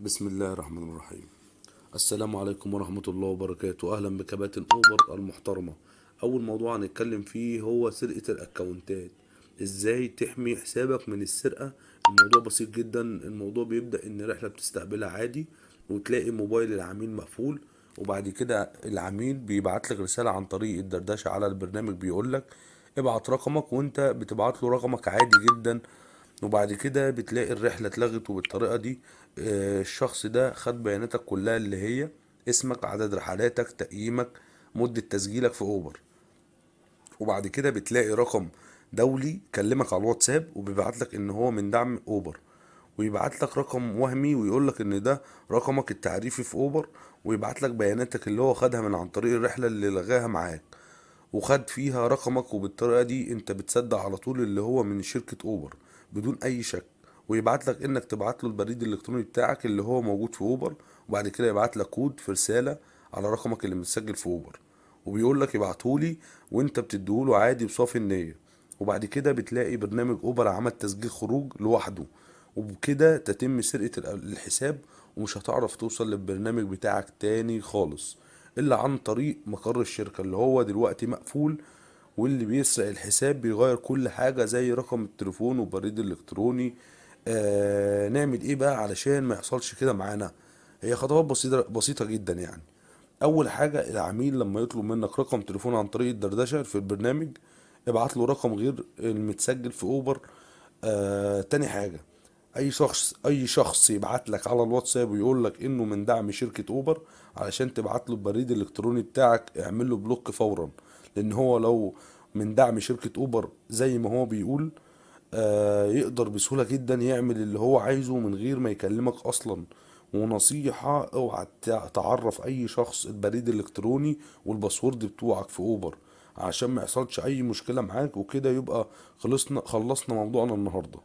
بسم الله الرحمن الرحيم. السلام عليكم ورحمة الله وبركاته. أهلا بكباتن أوبر المحترمة. أول موضوع هنتكلم فيه هو سرقة الأكونتات. إزاي تحمي حسابك من السرقة؟ الموضوع بسيط جدا. الموضوع بيبدأ إن رحلة بتستقبلها عادي وتلاقي موبايل العميل مقفول، وبعد كده العميل بيبعت لك رسالة عن طريق الدردشة على البرنامج بيقول لك ابعت رقمك، وانت بتبعت له رقمك عادي جدا. وبعد كده بتلاقي الرحلة اتلغت، وبالطريقة دي الشخص ده خد بياناتك كلها اللي هي اسمك، عدد رحلاتك، تقييمك، مدة تسجيلك في اوبر. وبعد كده بتلاقي رقم دولي كلمك على الواتساب وبيبعت لك ان هو من دعم اوبر، ويبعت لك رقم وهمي ويقول لك ان ده رقمك التعريفي في اوبر، ويبعت لك بياناتك اللي هو خدها من عن طريق الرحلة اللي لغاها معاك وخد فيها رقمك. وبالطريقة دي انت بتصدق على طول اللي هو من شركة اوبر بدون اي شك، ويبعت لك انك تبعت له البريد الالكتروني بتاعك اللي هو موجود في اوبر، وبعد كده يبعت لك كود في رسالة على رقمك اللي متسجل في اوبر وبيقول لك ابعتهولي، وانت بتديهوله عادي بصافي النية. وبعد كده بتلاقي برنامج اوبر عمل تسجيل خروج لوحده، وبكده تتم سرقة الحساب، ومش هتعرف توصل للبرنامج بتاعك تاني خالص الا عن طريق مقر الشركة اللي هو دلوقتي مقفول. واللي بيسرق الحساب بيغير كل حاجة زي رقم التليفون والبريد الالكتروني. نعمل ايه بقى علشان ما يحصلش كده معانا؟ هي خطوات بسيطة بسيطة جدا يعني. اول حاجة، العميل لما يطلب منك رقم تليفون عن طريق الدردشة في البرنامج ابعت له رقم غير المتسجل في اوبر. تاني حاجة، اي شخص يبعت لك على الواتساب ويقول لك انه من دعم شركة اوبر علشان تبعت له البريد الالكتروني بتاعك اعمل له block فورا، لان هو لو من دعم شركة اوبر زي ما هو بيقول يقدر بسهولة جدا يعمل اللي هو عايزه من غير ما يكلمك اصلا. ونصيحة، اوعى تعرف اي شخص البريد الالكتروني وال password بتوعك في اوبر عشان ما يحصلش اي مشكلة معاك. وكده يبقى خلصنا موضوعنا النهاردة.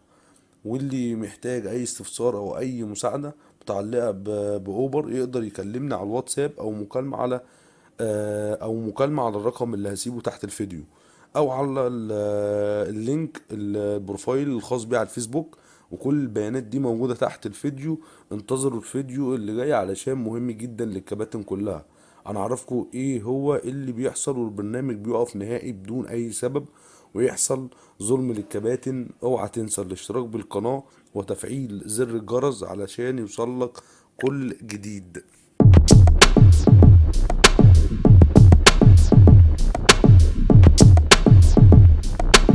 واللي محتاج اي استفسار او اي مساعدة متعلقة باوبر يقدر يكلمني على الواتساب او مكالمة على الرقم اللي هسيبه تحت الفيديو، او على ال link ال profile الخاص بيه على الفيسبوك. وكل البيانات دي موجودة تحت الفيديو. انتظروا الفيديو اللي جاي علشان مهم جدا للكباتن كلها. انا اعرفكم ايه هو اللي بيحصل والبرنامج بيقف نهائي بدون اي سبب ويحصل ظلم للكباتن. اوعى تنسى الاشتراك بالقناة وتفعيل زر الجرس علشان يوصلك كل جديد.